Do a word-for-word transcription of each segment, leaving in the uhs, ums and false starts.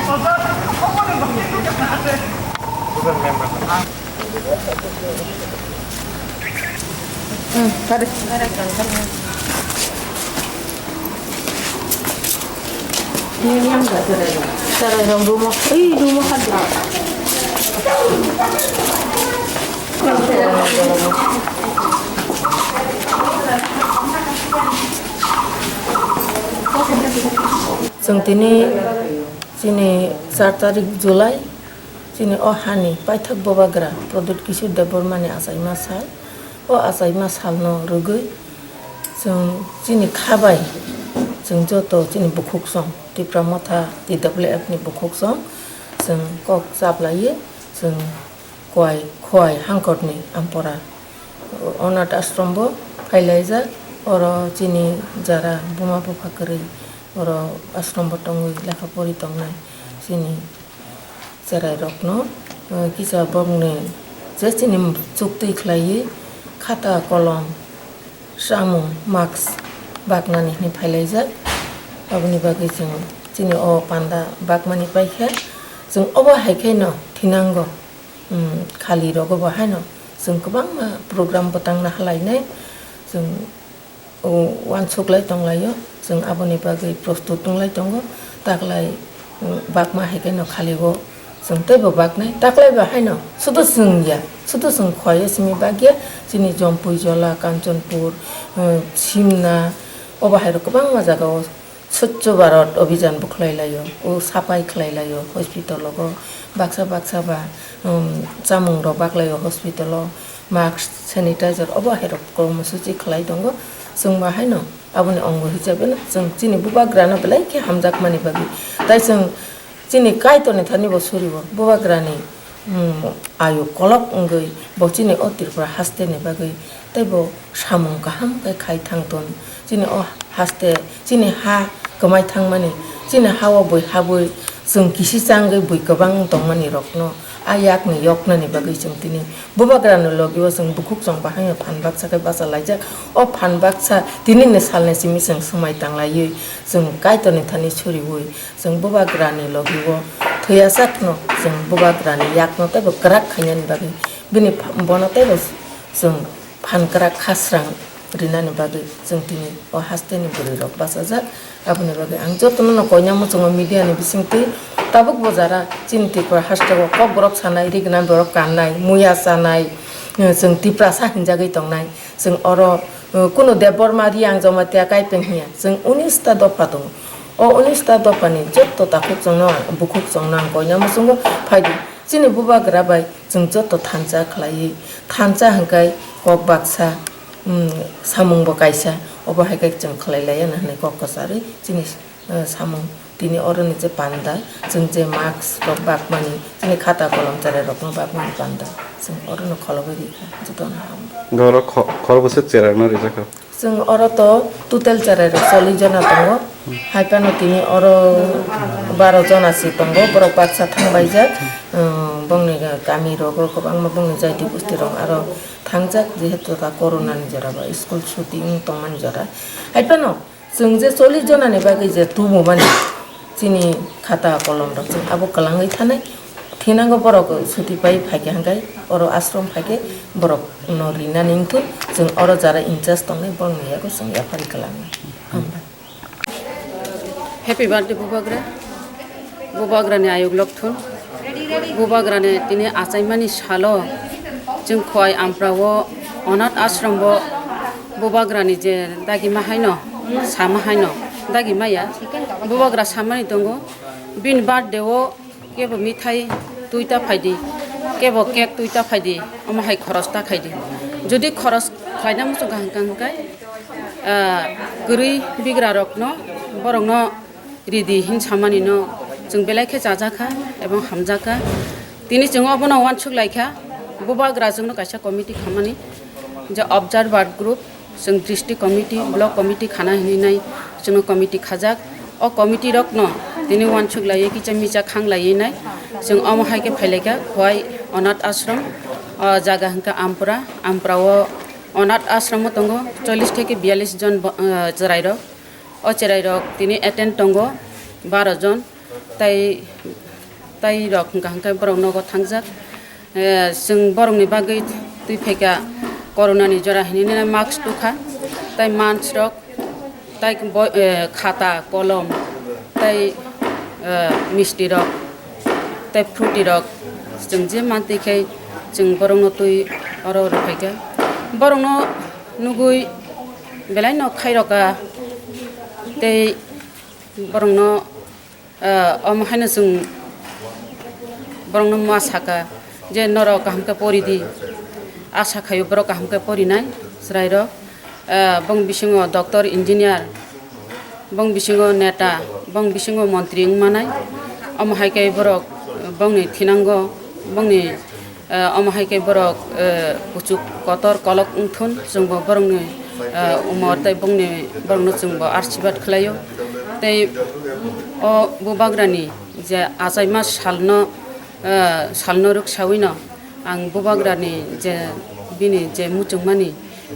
Hmm, tadi. Ini yang enggak ada. Cara yang rumah, ih, rumah ada. Chwng tini chini char tarik July, chini o hani paithak Bubagra Pradyut Kishore Debbarmani achaima sal. O achaima salno rwgwi chwng chini kha bai chwng joto chini bukhuksong Tipra Motha T W F ni bukhuksong chwng kok chaplaiwi chwng Khowai, Khowai hangkotni Ampora Onath Ashram bo phailaijak. Oro chini jara buma bupha kwrwi oro ashram bo tongwi lekha pori tongnai chini cherai rokno, eh, kisa bokni je chini chuk twi khlaiwi khata kolom samung mask baknani hinwi phailaijak. Aboni bagwi chwng chini o panda bakmani paikha. Chwng obo hai kheno thinango. Hmm, khali rogo bo haino chwng kwbangma program bo tangna halainai, chwng, o, uansuk lai tong laio, chwng aboni bagwi prostut wng lai tongo, taklai, hmm, bakma hai kheno khali o chwng teibo baknai, taklai bo haino sudu chwng ya, sudu chwng Khowai o simi bakya, chini Jompui Jola, Kanchanpur, hmm, Simna, obo hai rok kwbangma jaga o Swchh Bharat Abhijan bo khlai laio, o sapai khlai laio hospital o, baksa baksa ba, um, chamung rok bak laio hospital o, mask, sanitizer obo hai rok kormo suchi khlai tongo. Chwng ba haino aboni ongo hisabe no chwng chini bubagra no belai khe hamjakmani bagwi. Tai chwng chini Kaitorni thani bo suri o bubagra ni Hmm, ayuk kolok wngwi bo chini o Tripura haste ni bagwi teibo samung kaham khe khai thangthun. Chini o haste, chini ha kwmai thangmani, chini ha o bui habwi chwng kisi changwi bui kwbang tongmani rokno a yakni yoknani bagwi chwng tini bubagrani logi o chwng bukhuk chwng bahai no phan baksa khe bacha laijak. O phan baksa tini ni salni simi chwng swmai tang laiwi chwng Kaitorni thani suriwi Chwng bubagrani logi o thwiya sakno chwng bubagrani yakno teibo kwrak khainani bagwi bini pha-, bono teibo chwng phan kwrak khasrang rinani bagwi chwng tini o hasteni bwrwi rok bachajak. Aboni bagwi ang jotono no koina muchungo media ni bisingtwi tabuk bo jara chini Tripura haste o kokborok sanai, rigna borok kannai, muya chanai, chwng Tiprasa hinjagwi tongnai. Chwng oro, uh, kunu Debbarma, Reang, Jamatia, Kaipeng hiya. Chwng unis ta dopha tongo. O unis ta dophani jotto takhuk chwngno ang, bukhuk chwngno ang koina muchungo phaidi. Chini bubagra bai chwng jotto thansa khlaiwi, thansa hwnkhe kok baksa, um, samung bo kaisa, obo hai khe chwng khlai laiya na hwnwi kok kwcharwi chini eh, samung. Tini oro ni je panda, chwng je mask rok bakmani, chini khata kolom cherai rokno bakmani panda, chwng oro no kholobwi rikha, jotono ham. Oro kho-, khorokbwswk cherai no rijak kha? Chwng oro to total cherai rok chollish jona tongo, hai phano tini oro baro jona si tongo, borok baksa thangbaijak, eh, bongni kami rogo kwbangma bongni jaiti gosti rok aro thangjak, jehetu ta corona ni jora ba school chuti wng tongmani jora, hai phano Chwng je chollish jona ni bagwi je tubumani chini khata kolom rok chwng abo kwlangwi thanai. Thinango borok suti pai phaikhe hwnkhe oro ashram phaikhe borok no rinani wngthun chwng oro jara in charge tongnai borokni yago chwng yaphari kwlangnai. Hambai. Happy birthday, Bubagra. Bubagrani ayuk lokthun. Bubagrani tini achaimani salo chwng Khowai Ampra o Onath Ashram o Bubagrani je dagima haino, sama haino, dagima ya. Bubagra samani tongo, bini birthday o kebo mithai tuita phaidi, kebo cake tuita phaidi, omo hai khoros ta khaidi. Jodi khoros khlaina muchung kaham kaham khe, ah, kwrwi bigra rokno, borokno ridi hin samani no chwng belai khe chajakha ebong hamjakha. Tini chwng obono uansuk laikha, bubagra chwngno kaisa committee khamani, je observer group, chwng district committee, block committee khana hinwi nai chwngno committee khajak. O committee rokno tini uansuk laiwi kicha micha khang laiwi nai chwng omo hai khe phailaikha Khowai Onath Ashram, o jaga hwnkha Ampura. Ampura o Onath Ashram o tongo chollish theke biyallish jon bo-, ah, chwrai rok. O chwrai rok tini attend tongo baro jon, tai Tai rok hwnkha hwnkhe borok nogo thangjak. Eh, chwng borokni bagwi twi phaikha corona ni jora hinwi nini mask tukha, tai manch rok, tai bo-, eh, khata, kolom, tai, eh, misti rok, tai fruity rok, chwng je mantwi khe chwng borokno twi oro rw phaikha. Borokno nugwi belai no khairokha, tei borokno, eh, omo haino chwng borokno ma sakha je norok kaham khe pori di, asa khaio borok kaham khe porinai chwrairok. Eh, bong bisingo doctor, engineer, bong bisingo neta, bong bisingo montri wng manai. Omo hai khe borok bongni thinango, bongni, eh, omo hai khe borok, eh, kuchuk kotor kolok wng thun, chwngbo borokni, eh, umor tei bongni, borokno chwngbo arsibat khlaio. Tei o bubagrani je achaima salno, eh, salno rwksawino ang bubagrani je bini je muchungmani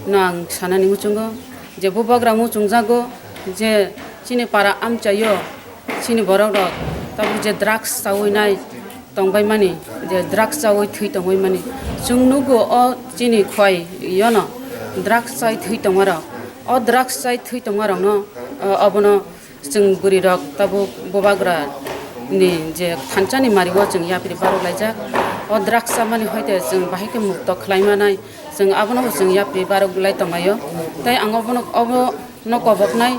no ang sanani muchungo je bubagra muchungjago je chini para amchaio chini borok rok tabuk je drugs chawi nai tongbai mani, je drugs chawi thwi tongbai mani. Chwng nugo o chini khwai yono drugs chai thwi tongmarok. O drugs chai thwi tongmarokno, o, obono chwng bwrwi rok tabuk bubagra ni je thansa ni mari o chwng yapri barok laijak. O drugs chamani hoite chwng bahai khe mukto khlai manai. Chwng abono bo chwng yapri barok lai tonglaio. Tei ang obono, obo no koboknai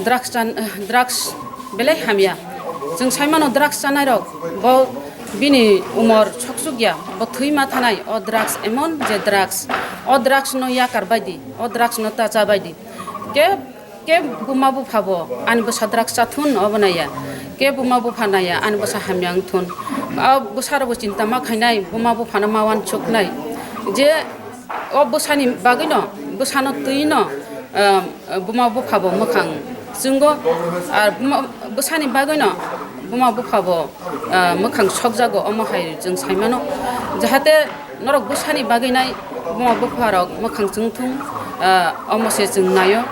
drugs chan-, drugs belai hamya. Chwng saimano drugs chanai rok bo bini umor soksuk ya, bo thwi ma thanai. O drugs emon je drugs, o drugs no yakar bai di, o drugs no ta cha bai di. Ke, ke buma bupha bo ani bwsa drugs cha thun obo naya, ke buma bupha naya ani bwsa hamya wng thun. O bwsa rok bo chinta ma khainai, buma bupha no ma uansuknai je o bwsani bagwino, bwsano twino, ah, buma bupha bo mwkhang chwngo, ar buma, bwsani bagwino buma bupha bo, ah, mwkhang sokjago, omo hai chwng saimano. Jahate norok bwsani bagwi nai buma bupha rok mwkhang chwng thung, ah, omo se chwng naio.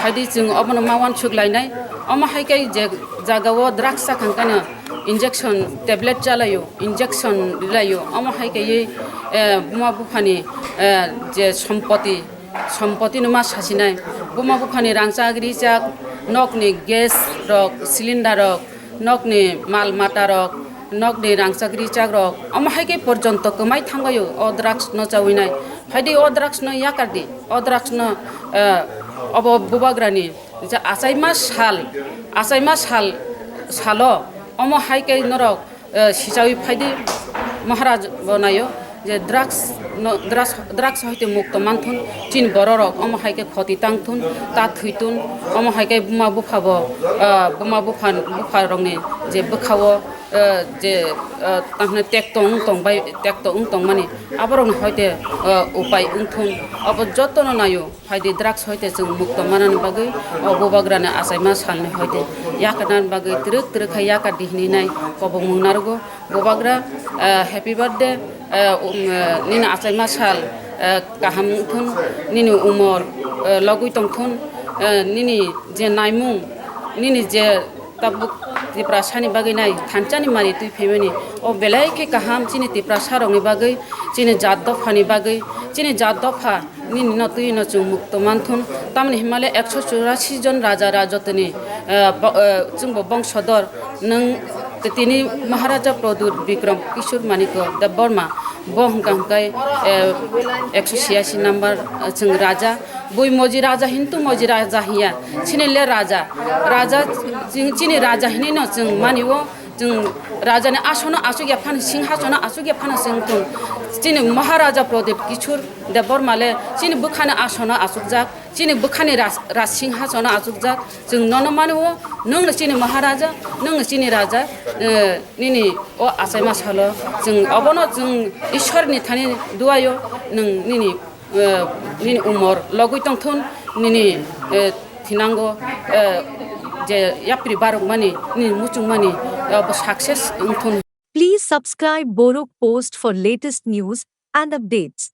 Haidi chwng obono ma uansuk lainai, omo hai khe je jagao drugs chakhang kheno injection tablet chalaio, injection rilaio, omo hai khe, eh, buma buphani, eh, je sompoti, sompoti no ma sasinai. Buma buphani rangchak richak, nokni gas rok, cylinder rok, nokni mal mata rok, nokni rangchak richak rok, omo hai khe porjonto kwmai thangbaio o drugs no chawinai. Phaidi o drugs no yakar di, o drugs no, eh, obo bubagrani je achaima sal, achaima sal, salo omo hai khe norok, eh, sichawi phaidi Maharaj bo naio je drugs no, drugs, drugs hoite mukto manthun, chini bororok omo hai khe khoti tangthun, ta thwitun, omo hai khe buma bupha bo, eh, buma bupha, bupha rokni je bwkhao, eh, je, eh, tamhinai tekto wng tong bai, tekto wng tongmani aborokni hoite, eh, upai wngthun, obo jotono naio. Phaidi drugs hoite chwng mukto manani bagwi, o bubagrani achaima salni hoite yakarnani bagwi twrwk twrwk khe yakar di hinwi nai kobokmung narwgo. Bubagra, eh, happy birthday, eh, um, eh, nini achaima sal, eh, kaham wngthun, nini umor, eh, logwi tongthun, eh, nini je naimung, nini je tabuk Tiprasani bagwi nai thansani mari twi phaimani, o belai khe kaham chini Tiprasarokni bagwi, chini jat dophani bagwi, chini jat dopha nini no twi no chwng mukto manthun. Tamni himale ekso churasi jon raja rajotini, eh, bo-, eh, chwngbo bongsodor nwng tini Maharaja Pradyut Bikram Kishore Manikya Debbarma bo hwnkha hwnkhe, eh, ekso chhiyasi number, eh, chwng raja. Bui moji raja hintu moji raja hiya. Chini le raja. Raja, chini, chini raja hinwi no chwng mani o. Chwng rajani asono aswk ya phano, singhasono aswk ya phano chwng thung. Chini Maharaja Pradyut Kishore Debbarma le chini bwkhani asono aswkjak, chini bwkhani raj, raj singhasono aswkjak. Chwng nono mani o, nwng no chini Maharaja, nwng no chini raja, eh, nini o achaima salo. Chwng obono chwng Ishwarni thani duaio, nwng nini, eh, nini umor logwi tongthun, nini, eh, thinango, eh, je yapri barokmani, nini muchungmani, eh, bo success wngthun. Please subscribe Borok Post for latest news and updates.